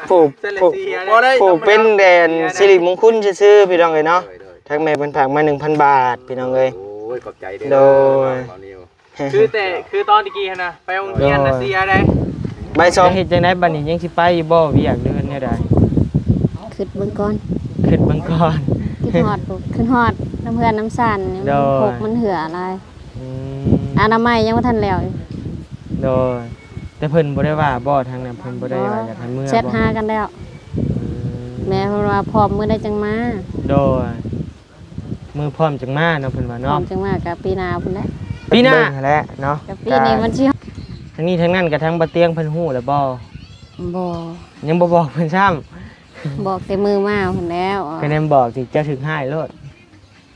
ປູກ ປູກ ປູກເປັນແດ່ນສິລິມົງຄຸນຊື່ໆ ພີ່ນ້ອງເອີຍເນາະ. ໂດຍໆ ທາງແມ່ເພິ່ນຝາກມາໜຶ່ງພັນບາດ ພີ່ນ້ອງເອີຍ. ໂອ້ຍ ຂອບໃຈເດີ ໂດຍ ນ້ອງເບົານິວ. ຄືແຕ່ ຄືຕອນຕະກີ້ຫັ້ນນະ ໄປໂຮງຮຽນນະ ໂດຍ ເສຍໄດ໋. ບ່າຍສອງ ເຮັດຈັ່ງໃດບັດນີ້ ຍັງຊິໄປຢູ່ບໍ່ ວຽກ ຫຼືແນວໃດ? ຄິດເບິ່ງກ່ອນ ຄິດເບິ່ງກ່ອນ ຄິດຮອດ ຄິດຮອດນຳເຮືອນນຳຊານນີ້ ໂດຍ ມັນຮົກມັນເຫື່ອຫຼາຍ. ອືມ ອະນາໄມຍັງບໍ່ທັນແລ້ວຢູ່. ໂດຍ ແຕ່ເພິ່ນບໍ່ໄດ້ວ່າບໍ່ ທາງນັ້ນເພິ່ນບໍ່ໄດ້ວ່າຢາກໃຫ້ເມືອບໍ່? ແຊັດຫາກັນແລ້ວ. ອືມ ແມ່ເພິ່ນວ່າພ້ອມມື້ໃດຈັ່ງມາ. ໂດຍ ມື້ພ້ອມຈັ່ງມາເນາະ ເພິ່ນວ່າເນາະ. ພ້ອມຈັ່ງມາກະປີໜ້າພຸ້ນແຫຼະ ປີໜ້າ ເບິ່ງຫັ້ນແຫຼະເນາະ. ກະປີນີ້ມັນຊິ ທັງນີ້ທັງນັ້ນກະທາງບ່າວຕຽງເພິ່ນຮູ້ແລ້ວບໍ່? ບໍ່ ຍັງບໍ່ບອກເພິ່ນຊ້ຳ. ບອກແຕ່ມື້ມາພຸ້ນແລ້ວ. ກະແນມບອກຊິເຈົ້າຖືກຮ້າຍໂລດ.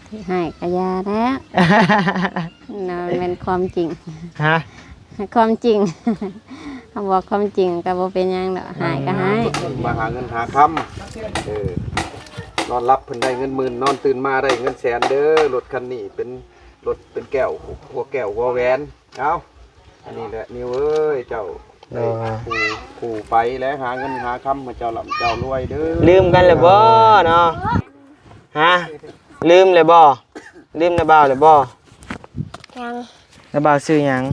ຖືກຮ້າຍກະຢ່າແລ້ວ ນັ້ນແມ່ນຄວາມຈິງ. ຮະ? ຄວາມຈິງ ເຮົາບອກຄວາມຈິງກະບໍ່ເປັນຫຍັງດອກ. ຮ້າຍກະຮ້າຍ ມາຫາເງິນຫາຄຳ. ເອີ ນອນຫຼັບເພິ່ນໄດ້ເງິນໝື່ນ ນອນຕື່ນມາໄດ້ເງິນແສນເດີ. ລົດຄັນນີ້ເປັນລົດເປັນແກ້ວ ຫົວແກ້ວຫົວແຫວນ. ເອົ້າ ອັນນີ້ແຫຼະນິວເອີຍ ເຈົ້າ ໂດຍ ໄດ້ຄູ່ ຄູ່ໄປແລະ ຫາເງິນຫາຄຳໃຫ້ເຈົ້າລ່ຳເຈົ້າລວຍເດີ. ລືມກັນແລ້ວບໍ່ເນາະ? ຮະ? ລືມແລ້ວບໍ່? ລືມນ້າບ່າວແລ້ວບໍ່? ຍັງ. ນ້າບ່າວຊື່ຫຍັງ?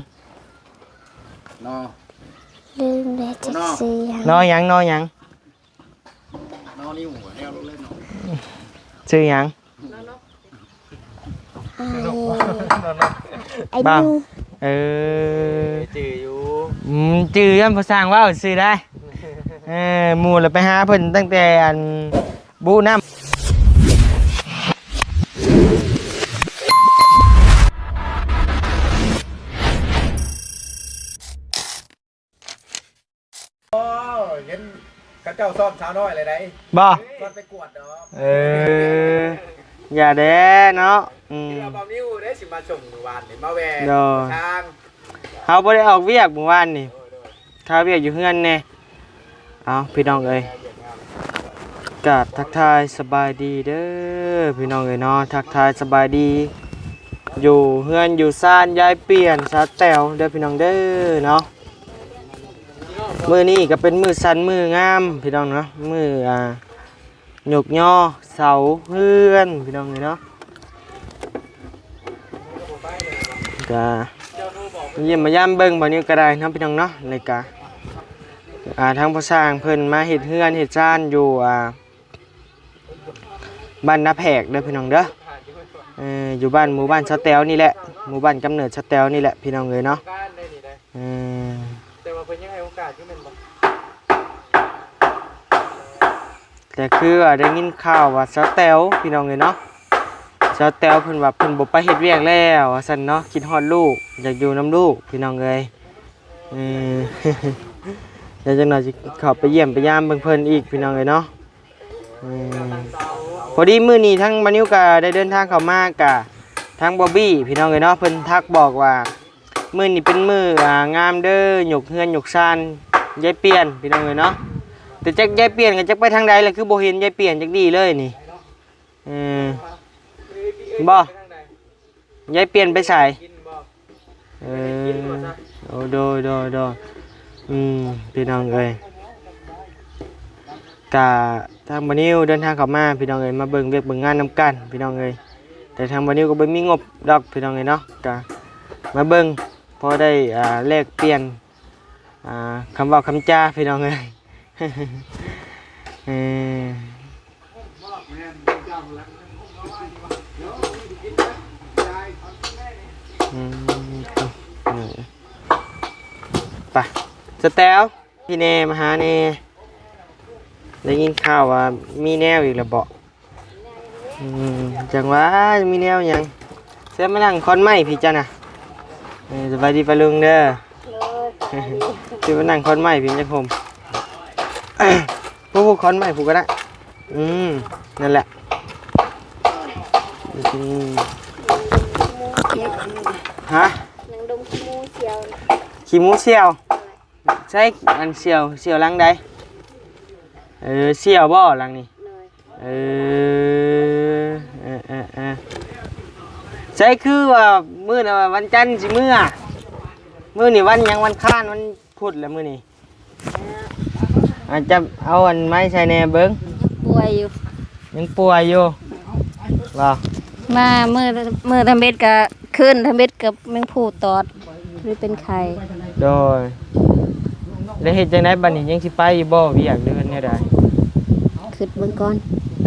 ນອ ລືມແລ້ວຈັກຊື່ຫຍັງ. ນອຫຍັງ? ນອຫຍັງ? ນອນິວ ແນວລົງເລີຍເນາະ. ຊື່ຫຍັງ? ອ້າຍ ອ້າຍນິວ. ເອີ ຈື່ຢູ່. ອືມ ຈື່ຍ້ອນຜູ້ຊ່າງເວົ້າຊື່ໄດ໋. ເອີ ໝູ່ລະໄປຫາເພິ່ນຕັ້ງແຕ່ອັນບຸນ້ຳ. ອໍ ເຫັນເຂົາເຈົ້າຊ້ອນສາວນ້ອຍແລ້ວໃດ໋. ບໍ່? ຊ້ອນໄປກວດດອກ. ເອີ ຢ່າແດ່ເນາະ. ອືມ ຄິດວ່າບ່າວນິວເດ້ຊິມາສົ່ງມື້ວານນີ້ ມາແວ່ ໂດຍ ທາງ ເຮົາບໍ່ໄດ້ອອກວຽກມື້ວານນີ້. ໂດຍໆ ຄາວຽກຢູ່ເຮືອນແດ່. ເອົາ ພີ່ນ້ອງເອີຍ ກາບທັກທາຍສະບາຍດີເດີພີ່ນ້ອງເອີຍເນາະ. ທັກທາຍສະບາຍດີ ຢູ່ເຮືອນຢູ່ຊານ ຍາຍປ່ຽນ ສາວແຕວເດີພີ່ນ້ອງເດີເນາະ. ມື້ນີ້ກະເປັນມື້ສັນມື້ງາມພີ່ນ້ອງເນາະ ມື້ ອ່າ ຍົກຍໍເສົາເຮືອນພີ່ນ້ອງເອີຍເນາະ. ກະຢ້ຽມມາຢາມເບິ່ງບ່າວນິວກະໄດ້ເນາະພີ່ນ້ອງເນາະ. ແລ້ວກະ ອ່າ ທາງພໍ່ຊ່າງເພິ່ນມາເຮັດເຮືອນເຮັດຊານຢູ່ ອ່າ ບ້ານນາແພກເດີພີ່ນ້ອງເດີ. ເອີ ຢູ່ບ້ານ ໝູ່ບ້ານສາວແຕວນີ້ແຫຼະ ໝູ່ບ້ານກຳເນີດສາວແຕວນີ້ແຫຼະພີ່ນ້ອງເອີຍເນາະ. ເອີ ແຕ່ວ່າເພິ່ນຍັງໃຫ້ໂອກາດຢູ່ແມ່ນບໍ່? ແຕ່ຄືວ່າໄດ້ຍິນຂ່າວວ່າສາວແຕວພີ່ນ້ອງເອີຍເນາະ ສາວແຕວເພິ່ນວ່າເພິ່ນບໍ່ໄປເຮັດວຽກແລ້ວວ່າຊັ້ນເນາະ. ຄິດຮອດລູກ ຢາກຢູ່ນຳລູກພີ່ນ້ອງເອີຍ. ເອີ ດຽວຈັກໜ່ອຍຊິເຂົ້າໄປຢ້ຽມໄປຢາມເບິ່ງເພິ່ນອີກພີ່ນ້ອງເອີຍເນາະ. ອືມ ພໍດີມື້ນີ້ທາງບ່າວນິວກະໄດ້ເດີນທາງເຂົ້າມາ ກະທາງບອບບີ້ພີ່ນ້ອງເອີຍເນາະ ເພິ່ນທັກບອກວ່າ ມື້ນີ້ເປັນມື້ ອ່າ ງາມເດີ ຍົກເຮືອນຍົກຊານ ຍາຍປ່ຽນ ພີ່ນ້ອງເອີຍເນາະ. ແຕ່ຈັກຍາຍປ່ຽນກະຈັກໄປທາງໃດລະ ຄືບໍ່ເຫັນຍາຍປ່ຽນຈັກດີ້ເລີຍນີ້. ເອີ ບໍ່ ຍາຍປ່ຽນໄປໃສ? ເອີ ໂອ້ ໂດຍ ໂດຍ ໂດຍ. ອືມ ພີ່ນ້ອງເອີຍ ກະທາງບ່າວນິວເດີນທາງເຂົ້າມາພີ່ນ້ອງເອີຍ ມາເບິ່ງວຽກເບິ່ງງານນຳກັນພີ່ນ້ອງເອີຍ. ແຕ່ທາງບ່າວນິວກະບໍ່ມີງົບດອກພີ່ນ້ອງເອີຍເນາະ ກະມາເບິ່ງ ພໍໄດ້ ອ່າ ແລກປ່ຽນ ອ່າ ຄຳເວົ້າຄຳຈາພີ່ນ້ອງເອີຍ. ເອີ ອືມ ໄປ ສະແຕວ ພີ່ແນ່ ມາຫາແນ່. ໄດ້ຍິນຂ່າວວ່າມີແນວອີກແລ້ວເບາະ? ອືມ ຈັ່ງວ່າມີແນວຫຍັງ? ເຊີນມານັ່ງຄອນໄມ້ພີ້ຈ້ານະ. ເອີ ສະບາຍດີປ້າລຸງເດີ. ໂດຍ ສະບາຍດີ. ເຊີນມານັ່ງຄອນໄມ້ພີ້ຈັກຮົ່ມ. ຜູ້ ຜູ້ຄອນໄມ້ຜູ້ກະໄດ້. ອືມ ນັ້ນແຫຼະ. ອືມ ຮະ? ນັ່ງດົມຂີ້ໝູສ່ຽວ. ຂີ້ໝູສ່ຽວ? ໂດຍ. ໃສ ອັນສ່ຽວ ສ່ຽວຫຼັງໃດ? ເອີ ສ່ຽວບໍ່ຫຼັງນີ້? ໂດຍ. ເອີ ເອີ ເອີ ເອີ ໃສ ຄືວ່າມື້ນະ ວັນຈັນຊິເມືອ ມື້ນີ້ວັນຫຍັງ? ວັນຄານ ວັນພຸດແຫຼະມື້ນີ້. ອາ ຈັບເອົາອັນໄມ້ໃສ່ແດ່ເບິ່ງ. ຍັງປ່ວຍຢູ່ ຍັງປ່ວຍຢູ່ບໍ່? ມາມື້ ມື້ທຳອິດກໍຄືນທຳອິດກັບແມງພູຕອດ ຫຼືເປັນໄຂ້. ໂດຍ. ແລ້ວເຮັດຈັ່ງໃດບັດນີ້ ຍັງຊິໄປຢູ່ບໍ່ວຽກ ຫຼືແນວໃດ? ຄິດເບິ່ງກ່ອນ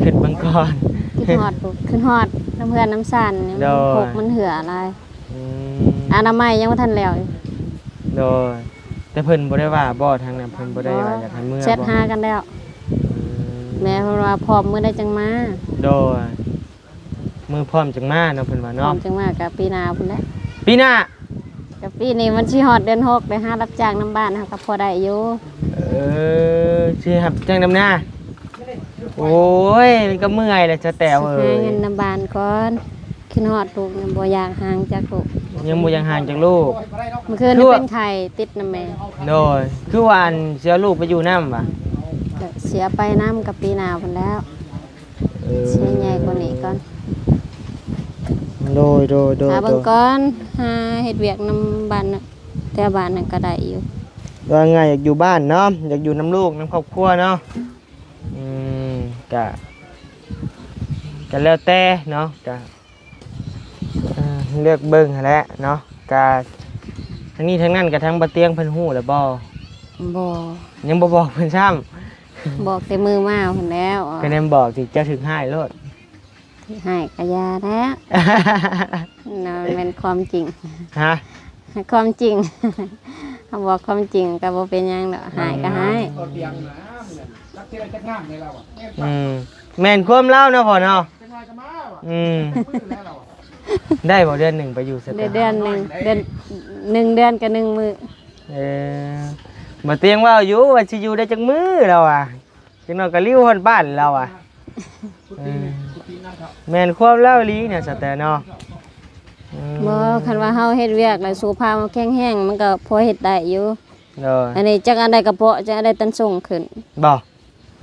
ຄິດເບິ່ງກ່ອນ ຄິດຮອດ ຄິດຮອດນຳເຮືອນນຳຊານນີ້. ໂດຍ. ມັນຮົກມັນເຫື່ອຫຼາຍ. ອືມ ອະນາໄມຍັງບໍ່ທັນແລ້ວຢູ່. ໂດຍ. ແຕ່ເພິ່ນບໍ່ໄດ້ວ່າບໍ່ ທາງນັ້ນເພິ່ນບໍ່ໄດ້ວ່າຢາກໃຫ້ເມືອບໍ່? ແຊັດຫາກັນແລ້ວ. ອືມ ແມ່ເພິ່ນວ່າພ້ອມມື້ໃດຈັ່ງມາ. ໂດຍ. ມື້ພ້ອມຈັ່ງມາເນາະ ເພິ່ນວ່າເນາະ. ພ້ອມຈັ່ງມາກໍປີໜ້າພຸ້ນແຫຼະ. ປີໜ້າ? ກໍປີນີ້ມັນຊິຮອດເດືອນຫົກ ໄປຫາຮັບຈ້າງນຳບ້ານ ເຮົາກໍພໍໄດ້ຢູ່. ເອີ ຊິຮັບຈ້າງນຳນາ. ໂອ້ຍ ມັນກໍເມື່ອຍແຫຼະ ສະແຕວເອີຍ. ຫາເງິນນຳບ້ານກ່ອນ ຄິດຮອດລູກ ຍັງບໍ່ຢາກຫ່າງຈາກລູກ. ຍັງບໍ່ຢາກຫ່າງຈາກລູກ. ເມື່ອຄືນນີ້ເປັນໄຂ້ ຕິດນຳແມ່. ໂດຍ. ຄືວ່າອັນຊິເອົາລູກໄປຢູ່ນຳຫວາ? ກໍຊິເອົາໄປນຳ ກໍປີໜ້າພຸ້ນແລ້ວ. ເອີ ຊິໃຫຍ່ກວ່ານີ້ກ່ອນ. ໂດຍ ໂດຍ ໂດຍ. ຖ້າເບິ່ງກ່ອນ ຫາເຮັດວຽກນຳບ້ານນະ ແຖວບ້ານນັ້ນກໍໄດ້ຢູ່. ວ່າງ່າຍ ຢາກຢູ່ບ້ານເນາະ ຢາກຢູ່ນຳລູກນຳຄອບຄົວເນາະ. ອືມ ກະ ກະແລ້ວແຕ່ເນາະ ກະ ເອີ ເລືອກເບິ່ງຫັ້ນແຫຼະເນາະ. ກະທັງນີ້ທັງນັ້ນ ກະທາງບ່າວຕຽງເພິ່ນຮູ້ແລ້ວບໍ່? ບໍ່. ຍັງບໍ່ບອກເພິ່ນຊ້ຳ? ບອກແຕ່ມື້ມາພຸ້ນແລ້ວ. ກະແນມບອກຊິ ເຈົ້າຖືກຮ້າຍໂລດ. ຮ້າຍກະຢ່າແລ້ວ ເນາະ ແມ່ນຄວາມຈິງ. ຮະ? ຄວາມຈິງ ເຮົາບອກຄວາມຈິງກໍບໍ່ເປັນຫຍັງດອກ. ອືມ ຮ້າຍກໍຮ້າຍ. ອືມ ແມ່ນຄວາມລາວເນາະພໍ່ເນາະ. ອືມ ໄດ້ບໍ່ເດືອນໜຶ່ງໄປຢູ່ໃສ? ໄດ້ເດືອນໜຶ່ງ ເດືອນ ໜຶ່ງເດືອນກັບໜຶ່ງມື້. ເອີ ບ່າວຕຽງເວົ້າຢູ່ວ່າຊິຢູ່ໄດ້ຈັກມື້ລາວວ່າ. ຈັກໜ້ອຍກໍລິ້ວຮອດບ້ານລາວວ່າ. ເອີ ແມ່ນຄວາມລາວອີ່ຫຼີນະ ສະແຕເນາະ. ອືມ ບໍ່ ຄັນວ່າເຮົາເຮັດວຽກແລ້ວສຸຂະພາບເຮົາແຂງແຮງ ມັນກໍພໍເຮັດໄດ້ຢູ່. ໂດຍ. ອັນນີ້ຈັກອັນໃດກະເພາະ ຈັກອັນໃດຕັນສົ່ງຂຶ້ນ. ບໍ່?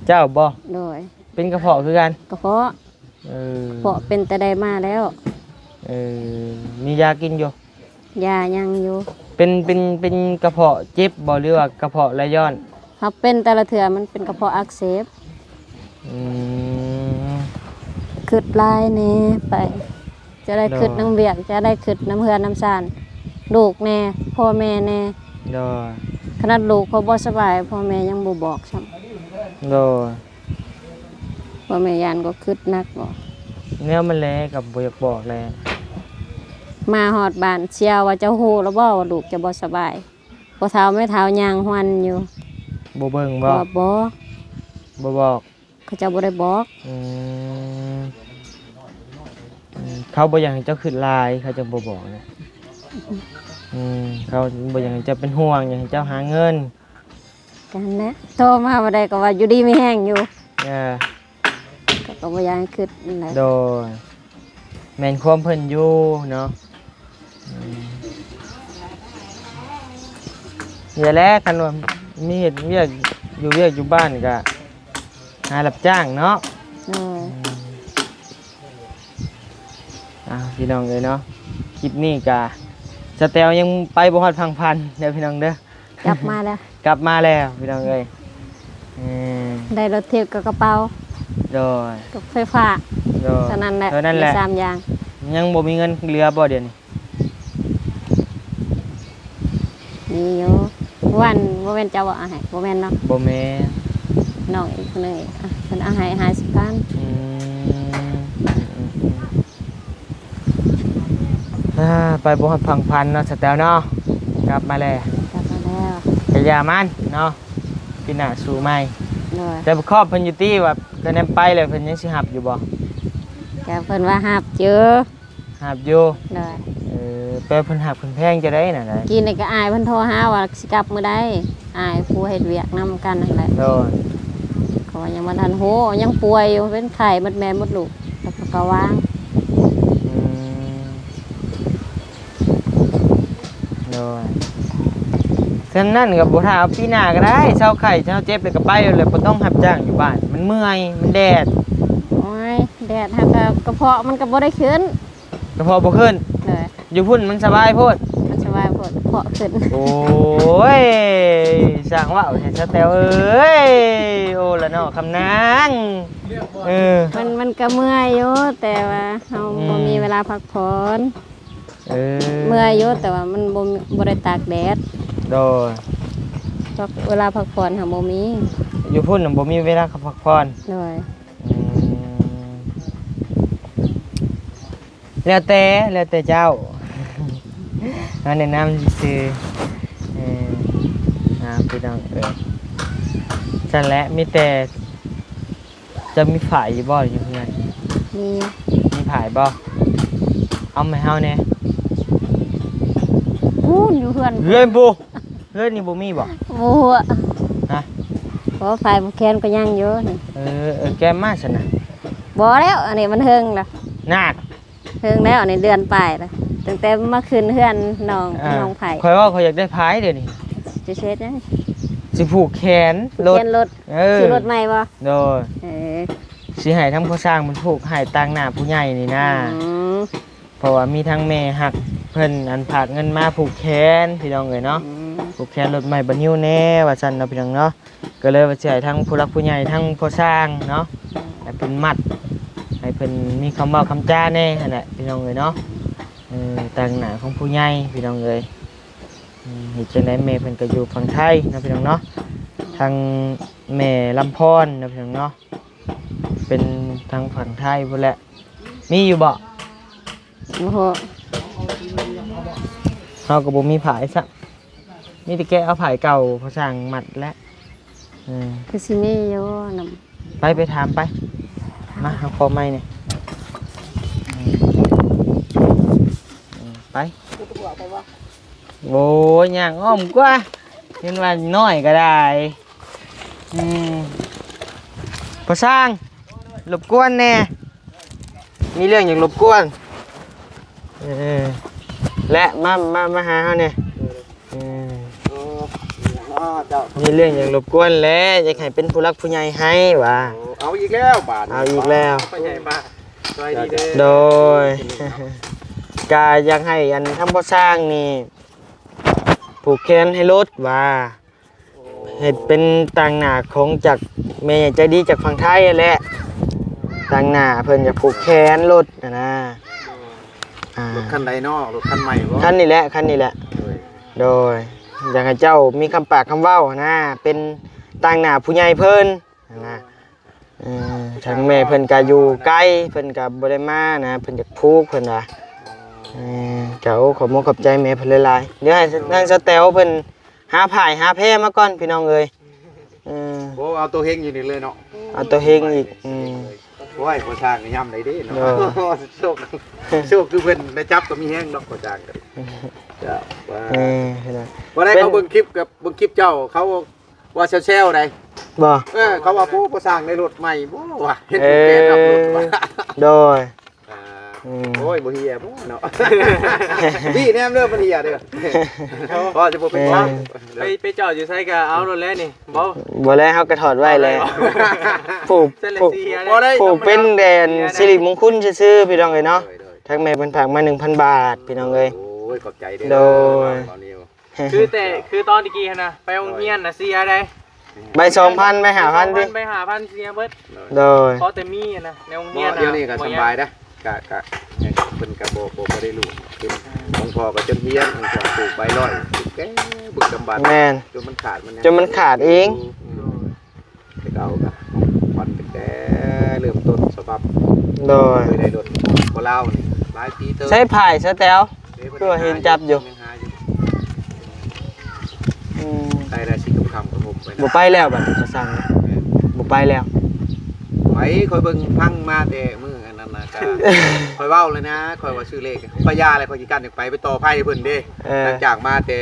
ເຈົ້າບໍ່? ໂດຍ. ເປັນກະເພາະຄືກັນ? ກະເພາະ. ເອີ ກະເພາະເປັນແຕ່ໃດມາແລ້ວ. ເອີ ມີຢາກິນຢູ່? ຢາຍັງຢູ່. ເປັນ ເປັນ ເປັນກະເພາະເຈັບບໍ່ ຫຼືວ່າກະເພາະໄຫຼຍ້ອນ? ຫາກເປັນແຕ່ລະເທື່ອມັນເປັນກະເພາະອັກເສບ. ອືມ ຄຶດຫຼາຍແດ່ໄປ ຈະໄດ້ ໂດຍ ຄຶດນຳວຽກ ຈະໄດ້ຄຶດນຳເຮືອນນຳຊານ ລູກແດ່ ພໍ່ແມ່ແດ່. ໂດຍ. ຂະໜາດລູກເຂົາບໍ່ສະບາຍ ພໍ່ແມ່ຍັງບໍ່ບອກຊ້ຳ. ໂດຍ. ພໍ່ແມ່ຢ້ານກໍຄຶດໜັກບໍ? ແນວມັນແຫຼະ ກໍບໍ່ຢາກບອກແຫຼະ. ມາຮອດບ້ານ ສ່ຽວວ່າເຈົ້າຮູ້ແລ້ວບໍ່ວ່າລູກເຈົ້າບໍ່ສະບາຍ? ພໍ່ເຖົ້າແມ່ເຖົ້າຍ່າງຮວນຢູ່. ບໍ່ເບິ່ງບໍ່? ບໍ່ ບໍ່ບອກ. ເຂົາເຈົ້າບໍ່ໄດ້ບອກ. ອືມ ອືມ ເຂົາບໍ່ຢາກໃຫ້ເຈົ້າຄຶດຫຼາຍ ເຂົາຈຶ່ງບໍ່ບອກນະ. ອືມ ເຂົາບໍ່ຢາກໃຫ້ເຈົ້າເປັນຫ່ວງ ຢາກໃຫ້ເຈົ້າຫາເງິນ. ກັນແຫຼະ ໂທມາບໍ່ໄດ້ກໍວ່າຢູ່ດີມີແຮງຢູ່. ເອີ ເຂົາກໍບໍ່ຢາກໃຫ້ຄຶດນັ້ນແຫຼະ. ໂດຍ. ແມ່ນຄວາມເພິ່ນຢູ່ເນາະ. ອືມ ນີ້ແຫຼະ ຄັນວ່າມີເຮັດວຽກ ຢູ່ວຽກຢູ່ບ້ານກະຫາຮັບຈ້າງເນາະ. ໂດຍ. ອືມ ອ່າ ພີ່ນ້ອງເອີຍເນາະ ຄລິບນີ້ກະສະແຕວຍັງໄປບໍ່ຮອດຝັ່ງຝັນເດີພີ່ນ້ອງເດີ. ກັບມາແລ້ວ ກັບມາແລ້ວພີ່ນ້ອງເອີຍ. ເອີ ໄດ້ລົດຖີບກັບກະເປົາ. ໂດຍ. ກັບໄຟຟ້າ. ໂດຍ. ເທົ່ານັ້ນແຫຼະ ເທົ່ານັ້ນແຫຼະ ມີສາມຢ່າງ. ຍັງບໍ່ມີເງິນເຫຼືອບໍ່ດຽວນີ້? ມີຢູ່. ວານບໍ່ແມ່ນເຈົ້າເອົາໃຫ້ ບໍ່ແມ່ນເນາະ? ບໍ່ແມ່ນ. ນ້ອງອີກຜູ້ໜຶ່ງອີກ ອ່ະ ເພິ່ນເອົາໃຫ້ຫ້າສິບພັນ. ອືມ ອືມ ອືມ. ອ່າ ໄປບໍ່ຮອດຝັ່ງຝັນເນາະ ສະແຕວເນາະ. ກັບມາແລ້ວ ກັບມາແລ້ວ ກະຢ່າມັນເນາະ ປີໜ້າສູ້ໃໝ່. ໂດຍ. ແຕ່ຄອບເພິ່ນຢູ່ຕິວ່າ ຄະແນນໄປແລ້ວເພິ່ນຍັງຊິຮັບຢູ່ບໍ່? ກະເພິ່ນວ່າຮັບຢູ່. ຮັບຢູ່. ໂດຍ. ເອີ ແປເພິ່ນຮັກເພິ່ນແພງຈັ່ງໃດນະ? ກີ້ນີ້ກະອ້າຍເພິ່ນໂທຫາວ່າຊິກັບມື້ໃດ ອ້າຍຜູ້ເຮັດວຽກນຳກັນຫັ້ນແຫຼະ. ໂດຍ. ເຂົາວ່າຍັງບໍ່ທັນຮູ້ ຍັງປ່ວຍຢູ່ ເປັນໄຂ້ໝົດແມ່ໝົດລູກ ແລ້ວເຂົາກໍວ່າງ. ອືມ ໂດຍ. ສະນັ້ນກໍບໍ່ຖ້າເອົາປີໜ້າກໍໄດ້ ເຊົາໄຂ້ເຊົາເຈັບແລ້ວກໍໄປໂລດແຫຼະ ບໍ່ຕ້ອງຮັບຈ້າງຢູ່ບ້ານ ມັນເມື່ອຍ ມັນແດດ. ໂອ້ຍ ແດດຫາກະ ກະເພາະມັນກໍບໍ່ໄດ້ຂຶ້ນ. ກະເພາະບໍ່ຂຶ້ນ. ໂດຍ. ຢູ່ພຸ້ນມັນສະບາຍໂພດ. ມັນສະບາຍໂພ ເພາະຂຶ້ນ. ໂອ້ຍ ຊ່າງເວົ້າແທ້ສາວແຕວເອີຍ. ໂອ້ລະເນາະ ຄຳນາງ. ເອີ ມັນ ມັນກໍເມື່ອຍຢູ່ ແຕ່ວ່າເຮົາ ອືມ ບໍ່ມີເວລາພັກຜ່ອນ. ເອີ ເມື່ອຍຢູ່ ແຕ່ວ່າມັນບໍ່ ບໍ່ໄດ້ຕາກແດດ. ໂດຍ ພັກ ເວລາພັກຜ່ອນຫາບໍ່ມີ. ຢູ່ພຸ້ນນະບໍ່ມີເວລາພັກຜ່ອນ. ໂດຍ ອືມ ແລ້ວແຕ່ ແລ້ວແຕ່ເຈົ້າ ມາແນະນຳຊື່ໆ. ເອີ ອ່າ ພີ່ນ້ອງເອີຍ ຊັ້ນແຫຼະ. ມີແຕ່ ເຈົ້າມີຝ້າຍຢູ່ບໍ່ຢູ່ເຮືອນ? ມີ. ມີຝ້າຍບໍ່? ເອົາມາໃຫ້ເຮົາແດ່. ພຸ້ນຢູ່ເຮືອນ ເຮືອນພຸ້ນ. ເຮືອນນີ້ບໍ່ມີບໍ່? ບໍ່ຮູ້. ຮະ? ບໍ່ ຝ້າຍຜູກແຂນກໍຍັງຢູ່ນີ້. ເອີ ເອີ ແກະມາຊັ້ນນະ. ບໍ່ແລ້ວ ອັນນີ້ມັນເຖິງລະ. ນາດ ເຖິງແລ້ວ ອັນນີ້ເດືອນປາຍລະ ຕັ້ງແຕ່ມາຂຶ້ນເຮືອນນ້ອງ ເອີ ນ້ອງໃຜ. ຂ້ອຍວ່າຂ້ອຍຢາກໄດ້ຝ້າຍດຽວນີ້. ຈະເຮັດຫຍັງ? ຊິຜູກແຂນລົດ. ຜູກແຂນລົດ. ເອີ ຊື້ລົດໃໝ່ບໍ່? ໂດຍ ເອີ ຊິໃຫ້ທາງພໍ່ຊ່າງເພິ່ນຜູກໃຫ້ຕາງໜ້າຜູ້ໃຫຍ່ນີ້ນາ. ອືມ ເພາະວ່າມີທາງແມ່ຮັກເພິ່ນ ອັນ ຝາກເງິນມາຜູກແຂນ ພີ່ນ້ອງເອີຍເນາະ. ອືມ ຜູກແຂນລົດໃໝ່ບານິວແດ່ວ່າຊັ້ນເນາະ ພີ່ນ້ອງເນາະ. ກໍເລີຍວ່າຊິໃຫ້ທາງຜູ້ຫຼັກຜູ້ໃຫຍ່ ທາງພໍ່ຊ່າງເນາະ ໃຫ້ເພິ່ນມັດ ໃຫ້ເພິ່ນມີຄຳເວົ້າຄຳຈາແດ່ຫັ້ນແຫຼະ ພີ່ນ້ອງເອີຍເນາະ. ເອີ ຕາງໜ້າຂອງຜູ້ໃຫຍ່ ພີ່ນ້ອງເອີຍ. ເຮັດຈັ່ງໃດ ແມ່ເພິ່ນກໍຢູ່ຝັ່ງໄທເນາະ ພີ່ນ້ອງເນາະ. ທາງແມ່ລຳພອນເນາະ ພີ່ນ້ອງເນາະ ເປັນທາງຝັ່ງໄທພຸ້ນແຫຼະ. ມີຢູ່ບໍ່? ໂອ້ໂຫ ເຮົາກໍບໍ່ມີຜ້າຍຊ້ຳ ມີແຕ່ແກະເອົາຜ້າເກົ່າພໍ່ຊ່າງມັດແຫຼະ. ເອີ ຄືຊິມີຢູ່ນຳ. ໄປ ໄປຖາມໄປ. ມາ ເຮົາຂໍໄມ້ນີ້. ເອີ ໄປ. ໂອ້ຍ ຍ່າງອ້ອມກວ່າ ເຫັນວ່ານ້ອຍກໍໄດ້. ອືມ ພໍ່ຊ່າງ ລົບກວນແດ່. ມີເລື່ອງຫຍັງລົບກວນ? ເອີ ແລະ ມາ ມາ ມາຫາເຮົາແດ່. ເອີ ເອີ ມີເລື່ອງຫຍັງລົບກວນແຫຼະ ຢາກໃຫ້ເປັນຜູ້ຫຼັກຜູ້ໃຫຍ່ໃຫ້ວ່າ. ໂອ້ ເອົາອີກແລ້ວບາດນີ້ ເອົາອີກແລ້ວ. ພໍ່ໃຫຍ່ມາ ສະບາຍດີເດີ. ໂດຍ ກະຢາກໃຫ້ ອັນ ທາງພໍ່ຊ່າງນີ້ຜູກແຂນໃຫ້ລົດວ່າ. ເຮັດເປັນຕາງໜ້າຂອງຈາກແມ່ໃຫຍ່ໃຈດີຈາກຝັ່ງໄທຫັ້ນແຫຼະ. ຕາງໜ້າເພິ່ນຈະຜູກແຂນລົດຫັ້ນນະ. ອ່າ ລົດຄັນໃດເນາະ? ລົດຄັນໃໝ່ບໍ່? ຄັນນີ້ແຫຼະ ຄັນນີ້ແຫຼະ. ໂດຍ ໂດຍ ຢາກໃຫ້ເຈົ້າມີຄຳປາກຄຳເວົ້າຫັ້ນນະ ເປັນຕາງໜ້າຜູ້ໃຫຍ່ເພິ່ນຫັ້ນນະ. ເອີ ທາງແມ່ເພິ່ນກະຢູ່ໄກ ເພິ່ນກະບໍ່ໄດ້ມານະ ເພິ່ນຢາກຜູກ ເພິ່ນວ່າ. ເອີ ກະ ໂອ້ ຂອບມຸກຂອບໃຈແມ່ເພິ່ນຫຼາຍໆ. ດຽວໃຫ້ນາງສາວແຕວເພິ່ນຫາຝ້າຍຫາແພມາກ່ອນ ພີ່ນ້ອງເອີຍ. ເອີ ໂອ້ ເອົາໂຕເຮັງຢູ່ນີ້ເລີຍເນາະ ເອົາໂຕເຮັງອີກ. ອືມ ໂອ້ຍ ພໍ່ຊ່າງກໍຍາມໃດເດ້ເນາະ. ໂຊກ ໂຊກຄືເພິ່ນໄດ້ຈັບກໍມີແຮງເນາະ ພໍ່ຊ່າງກໍ. ເຈົ້າ ວ່າ ເອີ ບໍ່ໄດ້ ເຂົາເບິ່ງຄລິບກັບເບິ່ງຄລິບເຈົ້າ ເຂົາ ວ່າແຊວໆໃດບໍ່? ເອີ ເຂົາວ່າ ໂອ້ ພໍ່ຊ່າງໄດ້ລົດໃໝ່ບໍ່ວະ ເຫັນຜູ້ແກ່ຂັບລົດວ່າ. ເອີ ໂດຍ ອ່າ ອືມ ໂອ້ຍ ບໍ່ເຫຍບໍ່ເນາະ ນີ້ແນມເດີ ມັນເຫຍເດີ. ເອີ ພໍຈະບໍ່ເປັນ ເອີ ໄປ ໄປຈອດຢູ່ໃສກໍເອົາໂລດແຫຼະນີ້. ບໍ່ ບໍ່ແລ້ວ ເຮົາກໍຖອດໄວ້ແຫຼະ ເອົາໄວ້ບໍ່? ຜູກ ຜູກ ເສຍແລ້ວ ຜູກເປັນແດນສິລິມົງຄຸນຊື່ໆ ພີ່ນ້ອງເອີຍເນາະ. ໂດຍ ໂດຍ ທາງແມ່ເພິ່ນຝາກມາໜຶ່ງພັນບາດ ພີ່ນ້ອງເອີຍ. ໂອ້ຍ ຂອບໃຈເດີ. ໂດຍ ບ່າວນິວ. ຄືແຕ່ ຄືຕອນຕະກີ້ຫັ້ນນະ ໄປໂຮງຮຽນນະ ເສຍໃດ ໃບສອງພັນ ໃບຫ້າພັນຕິ ໃບຫ້າພັນເສຍເບິດ. ໂດຍ ພໍແຕ່ມີນະ ໃນໂຮງຮຽນນະ. ດຽວນີ້ກໍສະບາຍນະ ກະ ກະ ເພິ່ນກໍບໍ່ ບໍ່ ບໍ່ໄດ້ລຸ້ນຂຶ້ນ. ອືມ ຂອງພໍ່ກໍຈົນຮຽນ ຂອງພໍ່ປູກໃບຮ້ອຍ ແກະບຶກດຳບັນ. ແມ່ນ ຈົນມັນຂາດ ມັນຍັງ ຈົນມັນຂາດເອງ. ອືມ ແຕ່ເກົ່າກໍຜ່ອນຕັ້ງແຕ່ເລີ່ມຕົ້ນສະບັບ. ໂດຍ ເຄີຍໄດ້ລົດຂອງພໍ່ລາວນີ້ຫຼາຍປີເຕີບ. ໃຊ້ພາຍສະແຕວ ຄືວ່າເຫັນຈັບຢູ່. ອືມ ໄດ້ແລ້ວ ຊິຄ່ຳໆກໍຫົ່ມໄປນະ. ບໍ່ໄປແລ້ວບັດນີ້ ພໍ່ຊ່າງ ແມ່ນ ບໍ່ໄປແລ້ວ. ໄປ ຂ້ອຍເບິ່ງຟັງມາແຕ່ມື້ອັນນັ້ນນະ ກະ ຂ້ອຍເວົ້າແລ້ວນະ ຂ້ອຍວ່າຊື້ເລກ ຂ້ອຍຢ່າແລ້ວ ຂ້ອຍຂີ້ຄ້ານຢາກໄປ ໄປຕໍ່ໄຟເພິ່ນເດ້. ເອີ ຫຼັງຈາກມາແຕ່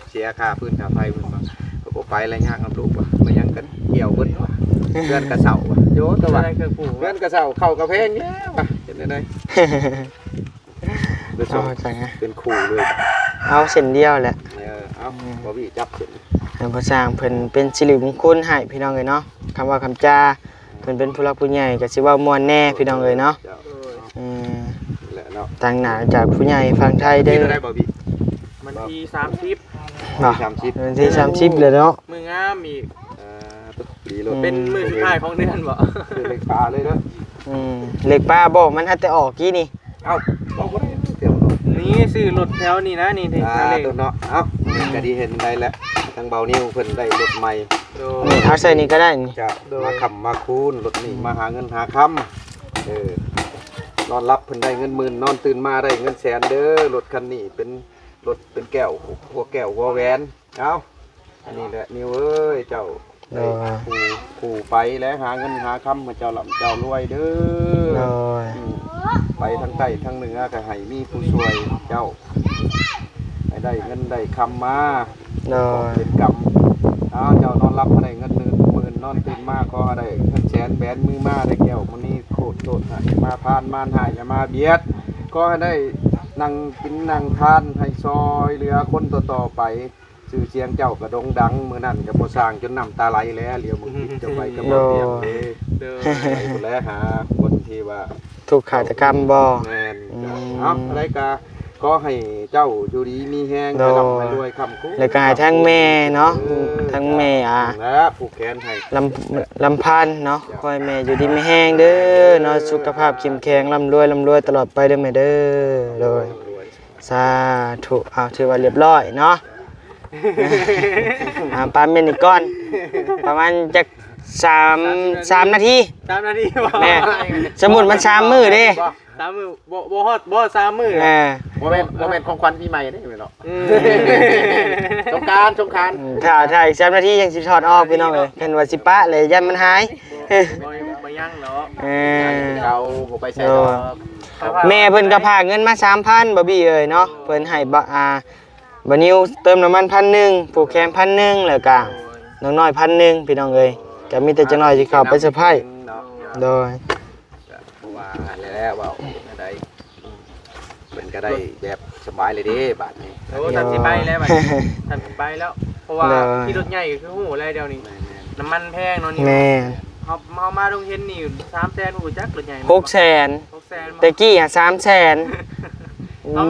ເສຍຄ່າຟືນຄ່າໄຟເພິ່ນວ່າ ກໍບໍ່ໄປແລ້ວ ຍາກນຳລູກວ່າ ມາຫຍັງກັນ ກ່ຽວເບິດວ່າ ເຮືອນກະເຊົ່າວ່າ ໂຍ ແຕ່ວ່າເຮືອນກະເຊົ່າ ເຂົ້າກະແພງແລ້ວວ່າ ເຮັດແນວໃດ? ເອົາ ເປັນຄູ່ເລີຍ ເອົາເສັ້ນດຽວແຫຼະ. ເອີ ເອົາ ອືມ ບໍ່ມີຈັບຂຶ້ນ ໃຫ້ພໍ່ຊ່າງເພິ່ນເປັນສິລິມົງຄຸນໃຫ້ ພີ່ນ້ອງເອີຍເນາະ. ຄຳເວົ້າຄຳຈາ ເພິ່ນເປັນຜູ້ຫຼັກຜູ້ໃຫຍ່ກໍຊິເວົ້າມ່ວນແດ່ ພີ່ນ້ອງເອີຍເນາະ. ເຈົ້າ ອືມ ແຫຼະເນາະ ຕາງໜ້າຈາກຜູ້ໃຫຍ່ຝັ່ງໄທເດີ. ໄດ້ບໍ່ບີ ມັນ ທີສາມສິບ ເນາະ ສາມສິບ ວັນທີສາມສິບແລ້ວເນາະ ມື້ງາມອີກ ອ່າ ດີໂລດ ອືມ ເປັນມື້ສຸດທ້າຍຂອງເດືອນບໍ? ຄືເລກປາເລີຍເນາະ ອືມ ເລກປາບໍ? ມັນຫາແຕ່ອອກກີ້ນີ້ ເອົ້າ ເວົ້າບໍ່ໄດ້ ນີ້ຊື້ລົດແຖວນີ້ນະ ນີ້ ອ່າ ເນາະ ເອົ້າ ອືມ ກໍດີເຫັນໄດ້ແຫຼະ ທາງເບົານິວເພິ່ນໄດ້ລົດໃໝ່ ໂດຍ ນີ້ ເອົາໃສ່ນີ້ກໍໄດ້ນີ້ ຈະ ໂດຍ ມາຄ້ຳມາຄູນ ລົດນີ້ ອືມ ມາຫາເງິນຫາຄຳ ເອີ ນອນຫຼັບເພິ່ນໄດ້ເງິນໝື່ນ ນອນຕື່ນມາໄດ້ເງິນແສນເດີ ລົດຄັນນີ້ເປັນ ລົດເປັນແກ້ວ ຫົວແກ້ວຫົວແຫວນ ເອົ້າ ອັນນີ້ແຫຼະ ນິວເອີຍ ເຈົ້າ ໂດຍ ໄດ້ຄູ່ ຄູ່ໄປແລະ ຫາເງິນຫາຄຳໃຫ້ເຈົ້າລ່ຳເຈົ້າລວຍເດີ ໂດຍ ອືມ ໄປທາງໃຕ້ທາງເໜືອກໍໃຫ້ມີຜູ້ຊ່ວຍເຈົ້າ ໃຫ້ໄດ້ເງິນໄດ້ຄຳມາ ໂດຍ ເປັນກອບເປັນກຳ ເອົາ ເຈົ້ານອນຫຼັບໃຫ້ໄດ້ເງິນໝື່ນ ນອນຕື່ນມາຂໍໃຫ້ໄດ້ເງິນແສນ ແບນມືມາໄດ້ແກ້ວມະນີໂຄດໂຊດ ໃຫ້ມາຜ່ານມານຮ້າຍ ຢ່າມາບຽດ ຂໍໃຫ້ໄດ້ນັ່ງກິນນັ່ງທານ ໃຫ້ຊ່ອຍເຫຼືອຄົນຕໍ່ໆໄປ ຊື່ສຽງເຈົ້າກໍໂດ່ງດັງ ມື້ນັ້ນກໍພໍ່ຊ່າງຈົນນ້ຳຕາໄຫຼແລ້ວ ຫຼຽວເບິ່ງຕິດເຈົ້າໄປກັບ ໂດຍ ບໍ່ຕຽງເດ້ ໂດຍ ໄປພຸ້ນແຫຼະຫາຄົນທີ່ວ່າຖືກຄາດຕະກຳບໍ? ແມ່ນ ອືມ ເອົາ ຈັ່ງໃດກໍຂໍໃຫ້ເຈົ້າຢູ່ດີມີແຮງ ໂດຍ ໃຫ້ລ່ຳໃຫ້ລວຍຄ້ຳຄູນ ແລ້ວກໍໃຫ້ທັງແມ່ເນາະ ເອີ ທັງແມ່ ອ່າ ແລະຜູກແຂນໃຫ້ ລຳ ລຳພັນເນາະ ຂໍໃຫ້ແມ່ຢູ່ດີມີແຮງເດີເນາະ ສຸຂະພາບເຂັ້ມແຂງ ລ່ຳລວຍ ລ່ຳລວຍຕະຫຼອດໄປເດີແມ່ເດີ ໂດຍ ສາທຸ ເອົາ ຖືວ່າລຽບຮ້ອຍເນາະ ອ່າ ປາເມັນນີ້ກ່ອນ ປະມານຈັກສາມ ສາມນາທີ ສາມນາທີບໍ? ແມ່ນ ສົມມຸດມັນສາມມື້ເດ້ ສາມມື້ ບໍ່ ບໍ່ຮອດ ບໍ່ຮອດສາມມື້ ແມ່ນ ບໍ່ແມ່ນ ບໍ່ແມ່ນຂອງຂວັນປີໃໝ່ເດ້ແມ່ນເນາະ ອືມ ສົງການ ສົງການ ອືມ ຖ້າ ຖ້າອີກສາມນາທີຍັງຊິຖອດອອກ ພີ່ນ້ອງເອີຍ ຄັນວ່າຊິປະແລ້ວຢ້ານມັນຫາຍ ບໍ່ ບໍ່ຍັງດອກ ເອີ ເຂົາບໍ່ໄປໃສດອກ ໂດຍ ແມ່ເພິ່ນກໍພາເງິນມາສາມພັນ ບອບບີ້ເອີຍເນາະ ເພິ່ນໃຫ້ ອ່າ ບ່າວນິວເຕີມນ້ຳມັນພັນໜຶ່ງ ຜູກແຂນພັນໜຶ່ງ ແລ້ວກະນ້ອງນ້ອຍພັນໜຶ່ງ ພີ່ນ້ອງເອີຍ ກະມີແຕ່ຈັກໜ້ອຍຊິເຂົ້າໄປເຊີໄພຣ ໂດຍ ເພາະວ່າແລ້ວເວົ້າແນວໃດ ເພິ່ນກໍໄດ້ແບບສະບາຍເລີຍເດ້ບາດນີ້ ໂອ້ ທັນຊິໄປແລ້ວບາດນີ້ ທັນຊິໄປແລ້ວ ເພາະວ່າ ໂດຍ ຂີ່ລົດໃຫຍ່ກໍຄືຮູ້ແລ້ວດຽວນີ້ ແມ່ນໆ ນ້ຳມັນແພງເນາະນີ້ ແມ່ນ ເຮົາ ເຮົາມາດົງເຫັນນີ້ສາມແສນ ຮູ້ຈັກລົດໃຫຍ່ ຫົກແສນ ແຕ່ກີ້ຫາສາມແສນ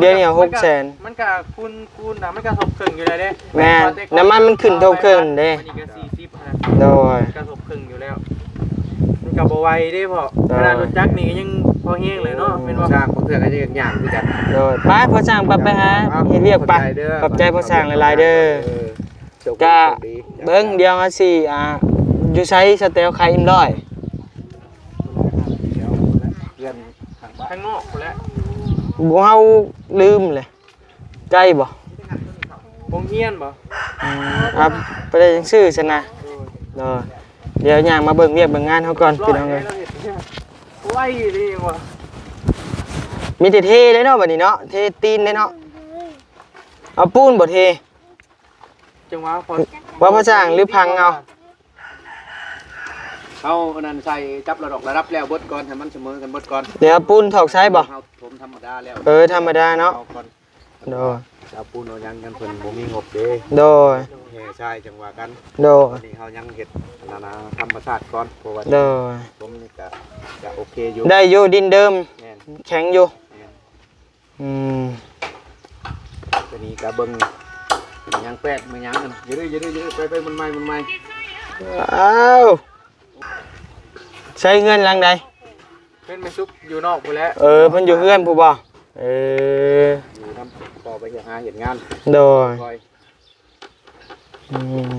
ດຽວນີ້ຫົກແສນ ມັນກະ ມັນກະຄູນ ຄູນນະ ມັນກະທົບເຄິ່ງຢູ່ແລ້ວເດ້ ແມ່ນ ນ້ຳມັນມັນຂຶ້ນທົບເຄິ່ງເດ້ ອັນນີ້ກະສີ່ສິບຫັ້ນນະ ໂດຍ ມັນກະທົບເຄິ່ງຢູ່ແລ້ວ ມັນກະບໍ່ໄວເດ້ພໍ່ ໂດຍ ຂະໜາດລົດຈັກນີ້ກະຍັງພໍແຮງເລີຍເນາະ ແມ່ນບໍ່? ຊ່າງບາງເທື່ອກະຍັງຍ່າງຄືກັນ ໂດຍ ໄປພໍ່ຊ່າງ ໄປ ໄປຫາເຮັດວຽກໄປ ຂອບໃຈພໍ່ຊ່າງຫຼາຍໆເດີ ໂຊກດີ ກະ ໂຊກດີ ເບິ່ງ ດຽວເຮົາຊິ ອ່າ ຢູ່ໃສສະແຕວຂາຍອີ່ມຮ້ອຍ ເຮືອນ ທາງນອກພຸ້ນແຫຼະ ບໍ່ ເຮົາລືມແຫຼະ ໄກບໍ່? ໂຮງຮຽນບໍ່? ອືມ ອ່າ ໄປໄດ້ຈັ່ງຊື່ຊັ້ນນະ ໂດຍ ດຽວຍ່າງມາເບິ່ງວຽກເບິ່ງງານເຮົາກ່ອນ ພີ່ນ້ອງເອີຍ ໄວເດ້ຫວະ ມີແຕ່ເທເດ້ເນາະ ບັດນີ້ເນາະ ເທຕີນເດ້ເນາະ ເອົາປູນບໍ່ເທ? ຈັ່ງວ່າພໍ ວ່າພໍສ້າງຫຼືພັງເອົາ ເຮົາອັນນັ້ນໃສ່ຈັບລະດັບ ລະດັບແລ້ວເບິດກ່ອນ ໃຫ້ມັນສະເໝີກັນເບິດກ່ອນ ດຽວປູນຖອກໃສ່ບໍ່? ເຮົາຖົມທຳມະດາແລ້ວ ເອີ ທຳມະດາເນາະ ເອົາກ່ອນ ໂດຍ ເອົາປູນເອົາຫຍັງ ຍັງເພິ່ນບໍ່ມີງົບເດ້ ໂດຍ ແຮ່ຊາຍຈັ່ງວ່າກັນ ໂດຍ ອັນນີ້ເຮົາຍັງເຮັດອັນນັ້ນນະ ທຳມະຊາດກ່ອນ ເພາະວ່າ ໂດຍ ຖົມນີ້ກະ ກະໂອເຄຢູ່ ໄດ້ຢູ່ ດິນເດີມ ແມ່ນ ແຂງຢູ່ ແມ່ນ ອືມ ຕົວນີ້ກະເບິ່ງ ມັນຍັງແປດ ມັນຍັງຫັ້ນ ຢ່າດື້ ຢ່າດື້ ຢ່າດື້ ໄປ ໄປ ມັນໃໝ່ ມັນໃໝ່ ອ້າວ ໃຊ້ເຮືອນຫຼັງໃດ? ເຮືອນແມ່ສຸກຢູ່ນອກພຸ້ນແຫຼະ ເອີ ເພິ່ນຢູ່ເຮືອນພຸ້ນບໍ່? ເອີ ຢູ່ນຳພໍ່ໄປຫາເຮັດງານ ໂດຍ ອືມ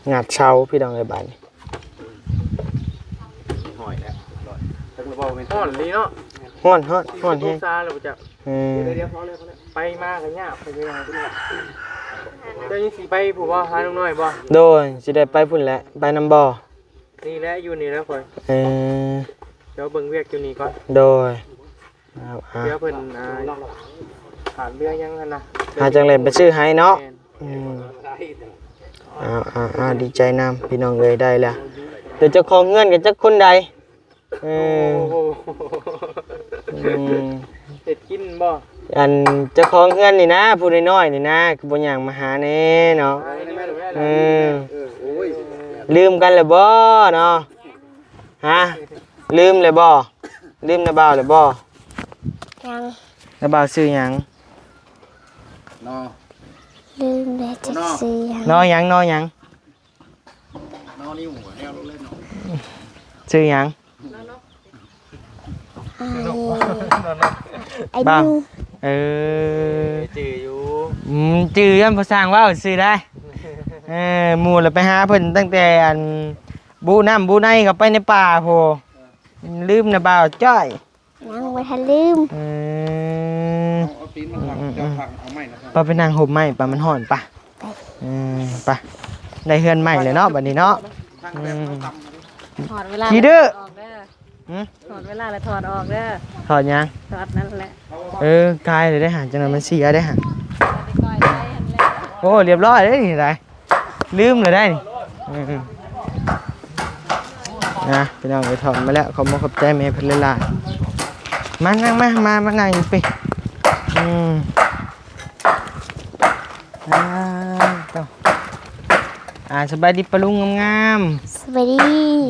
ຫຍາດເຊົາ ພີ່ນ້ອງເອີຍ ບາດນີ້ ຫ້ອຍແລ້ວ ຮຽບຮ້ອຍ ເຖິງລະບໍ່ແມ່ນ ຮ້ອນອີ່ຫຼີເນາະ ຮ້ອນ ຮ້ອນ ຮ້ອນແຮງ ສີ່ສິບອົງສາແລ້ວບໍ່ຈັກ ອືມ ໄປມາກໍຍາກ ໄປມາ ເຈົ້າຍັງຊິໄປຜູ້ບໍ່ ຫາລຸງນ້ອຍບໍ່? ໂດຍ ຊິໄດ້ໄປພຸ້ນແຫຼະ ໄປນຳບໍ່? ນີ້ແຫຼະ ຢູ່ນີ້ແຫຼະຂ້ອຍ ເອີ ດຽວເບິ່ງວຽກຢູ່ນີ້ກ່ອນ ໂດຍ ເອົາ ເອົາ ດຽວເພິ່ນ ອ່າ ຂາດເຫຼືອຫຍັງຫັ້ນນະ ຫາຈັ່ງແລ່ນໄປຊື້ໃຫ້ເນາະ ແມ່ນ ອືມ ເອົາ ເອົາ ເອົາ ດີໃຈນຳ ພີ່ນ້ອງເອີຍ ໄດ້ແລ້ວ ແຕ່ເຈົ້າຂອງເຮືອນກໍຈັກຄົນໃດ ເອີ ໂອ້ໂຫ ອືມ ເຮັດກິນບໍ່? ອັນເຈົ້າຂອງເຮືອນນີ້ນະ ຜູ້ນ້ອຍໆນີ້ນະ ຄືບໍ່ຍ່າງມາຫາແດ່ເນາະ ເອີ ເອີ ໂອ້ຍ ລືມກັນແລ້ວບໍ່ເນາະ? ຮະ ລືມແລ້ວບໍ່? ລືມນ້າບ່າວແລ້ວບໍ່? ຍັງ ນ້າບ່າວຊື່ຫຍັງ? ນໍ ລືມແລ້ວຈັກຊື່ຫຍັງ. ນອຫຍັງ? ນອຫຍັງ? ນໍນິ້ວ ແນວລົງເລີຍເນາະ. ຊື່ຫຍັງ? ອ້າຍ ອ້າຍ ບ່າວ ເອີ ຈື່ຢູ່. ອືມ ຈື່ຍ້ອນພໍ່ຊ່າງເວົ້າຊື່ໄດ໋. ເອີ ໝູ່ລະໄປຫາເພິ່ນຕັ້ງແຕ່ອັນບຸນ້ຳບຸໃນ ເຂົ້າໄປໃນປ່າພຸ້ນ. ລືມນະບ່າວຈ້ອຍ. ຍັງບໍ່ທັນລືມ. ເອີ ເອົາ ເອົາຕີນມາທັບ ເຈົ້າທັບເອົາໄມ້ນະ. ໄປ ໄປນັ່ງຮົ່ມໄມ້ ໄປ ມັນຮ້ອນ ໄປ. ໄປ ເອີ ໄປ ໄດ້ເຮືອນໃໝ່ແລ້ວເນາະ ບັດນີ້ເນາະ. ອືມ ຮອດເວລາ ຂີ້ດື້ ອອກເດີ. ຫື? ຮອດເວລາແລ້ວຖອດອອກເດີ. ຖອດຫຍັງ? ຖອດນັ້ນແຫຼະ. ເອີ ກາຍເລີຍເດ້ຫະ ຈັ່ງນັ້ນມັນເສຍເດ້ຫະ. ໂອ້ ຮຽບຮ້ອຍເດ້ນີ້ໄດ໋. ລືມແລ້ວໄດ໋ນີ້. ອືມ ນະ ພີ່ນ້ອງເອີຍ ຖອນມາແລ້ວ. ຂອບມຸກຂອບໃຈແມ່ເພິ່ນຫຼາຍໆ. ມານັ່ງມາ ມາ ມານັ່ງຢູ່ພີ້. ອືມ ອ່າ ເຈົ້າ ອ່າ ສະບາຍດີປ້າລຸງງາມໆ. ສະບາຍດີ.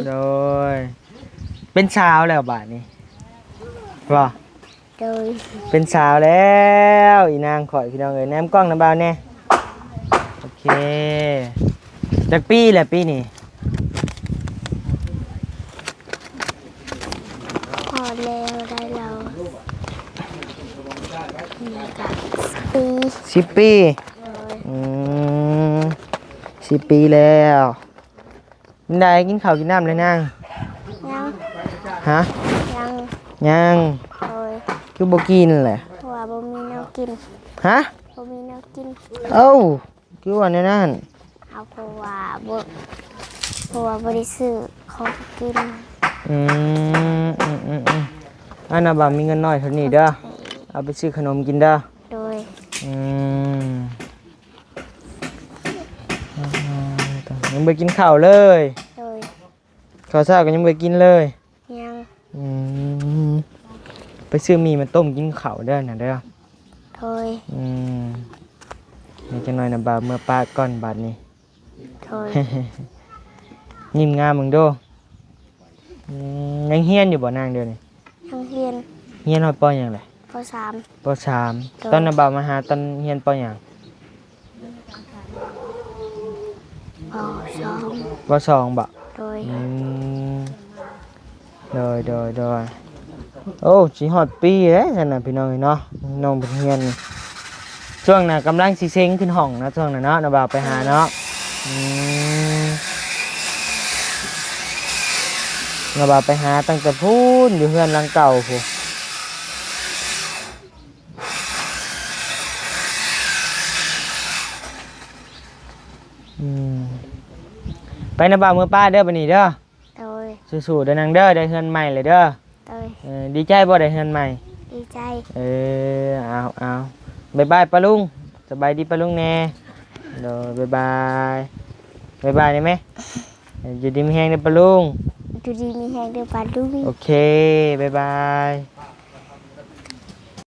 ໂດຍ ເປັນສາວແລ້ວບາດນີ້ບໍ່? ໂດຍ ເປັນສາວແລ້ວ ອີນາງຂ້ອຍ ພີ່ນ້ອງເອີຍ. ແນມກ້ອງນຳບ່າວແດ່. ໂອເຄ ຈັກປີແລ້ວປີນີ້? ພໍແລ້ວ ໄດ້ແລ້ວ ນີ້ກະສິບປີ. ສິບປີ? ໂດຍ ອືມ ສິບປີແລ້ວ. ເປັນໃດ ກິນເຂົ້າກິນນ້ຳແລ້ວນາງ? ຍັງ. ຫະ? ຍັງ. ຍັງ. ໂດຍ ຄືບໍ່ກິນແຫຼະ? ເພາະວ່າບໍ່ມີແນວກິນ. ຫະ? ບໍ່ມີແນວກິນ. ເອົ້າ ຄືວ່າແນວນັ້ນ? ເອົາ ເພາະວ່າບໍ່ ເພາະວ່າບໍ່ໄດ້ຊື້ຂອງກິນ. ອືມ ອືມ ອືມ ອືມ ອັນນ່າ ບ່າວມີເງິນໜ້ອຍເທົ່ານີ້ເດີ ເອົາໄປຊື້ຂະໜົມກິນເດີ. ໂດຍ ອືມ. ຍັງບໍ່ໄດ້ກິນເຂົ້າເລີຍ? ໂດຍ ເຂົ້າເຊົ້າກໍຍັງບໍ່ໄດ້ກິນເລີຍ? ຍັງ. ອືມ ໄປຊື້ໝີ່ມາຕົ້ມກິນເຂົ້າເດີນະເດີ. ໂດຍ ອືມ ນີ້ຈັກໜ້ອຍນະ ບ່າວເມືອປະກ່ອນບາດນີ້. ໂດຍ ຍິ້ມງາມເບິ່ງດູ. ອືມ ຍັງຮຽນຢູ່ບໍ່ນາງດຽວນີ້? ຍັງຮຽນ. ຮຽນຮອດ ປໍ ຫຍັງແຫຼະ? ປໍ ສາມ. ປໍ ສາມ. ໂດຍ ຕອນນະບ່າວມາຫາຕອນຮຽນ ປໍ ຫຍັງ? ປໍ ສອງ. ປໍ ສອງ ບໍ? ໂດຍ ອືມ ໂດຍ ໂດຍ ໂດຍ. ໂອ້ ຊິຮອດປີແລ້ວຊັ້ນນະ ພີ່ນ້ອງເອີຍເນາະ ນ້ອງເພິ່ນຮຽນນີ້. ຊ່ວງນະກຳລັງຊິເສັງຂຶ້ນຫ້ອງເນາະ ຊ່ວງນະເນາະ ນະບ່າວໄປຫາເນາະ. ອືມ ນະບ່າວໄປຫາຕັ້ງແຕ່ພຸ້ນ ຢູ່ເຮືອນຫຼັງເກົ່າພຸ້ນ. ອືມ ໄປນະບ່າວເມືອປະເດີ ບາດນີ້ເດີ. ໂດຍ ສູ້ໆເດີນາງເດີ ໄດ້ເຮືອນໃໝ່ແລ້ວເດີ. ໂດຍ ເອີ ດີໃຈບໍ່ໄດ້ເຮືອນໃໝ່? ດີໃຈ. ເອີ ເອົາ ເອົາ ບາຍບາຍປ້າລຸງ ສະບາຍດີປ້າລຸງແດ່. ໂດຍ ບາຍບາຍ ບາຍບາຍໄດ້ໄໝ? ເອີ ຢູ່ດີມີແຮງເດີປ້າລຸງ. ຢູ່ດີມີແຮງເດີປ້າລຸງ. ໂອເຄ ບາຍບາຍ.